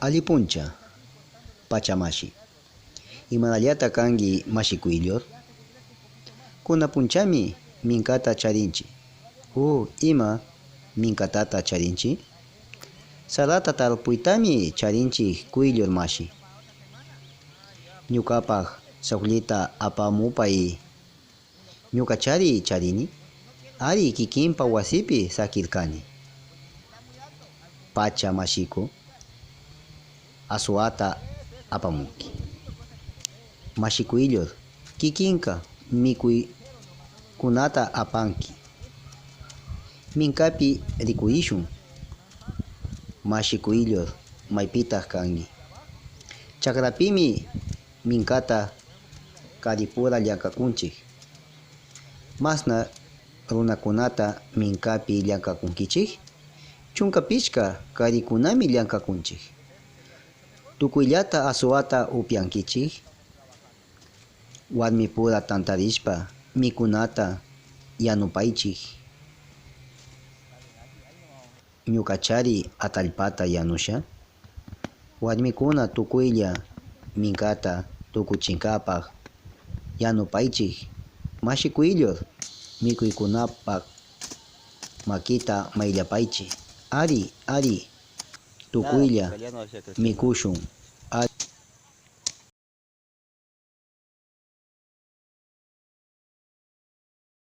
Alli puncha, pachamashi. Imanallata kanki mashi Kuyllur? Kuna punchami minkata charinchik. O ima minkatata charinchik? Sarata tarpuytami charinchik Kuyllur mashi. Ñukapaj sawlita apamupay ñukachari charini. Ari kikinpa wasipi sakirkani. Pacha mashiku asuata apamunki. Mashi Kuyllur kikinka mikuykunata apanki. Minkapi rikurishun. Mashi Kuyllur maypitaj kanki. Chakrapimi minkata karipura llankakunchik. Mashna runakunata minkapi llankakunkichik? 15 karikunami llankakunchik. Tukuyllata asuata upiankichik? Warmipura tantarishpa mikunata yanupaychik. Ñukachari atallpata yanusha. Warmikuna tukuylla minkata tukuchinkapak yanupaychik. Mashi Kuyllur mikuykunapak makita mayllapaychik. Ari, ari, Nada, tukuylla italiano hacía crecer más. mikushun.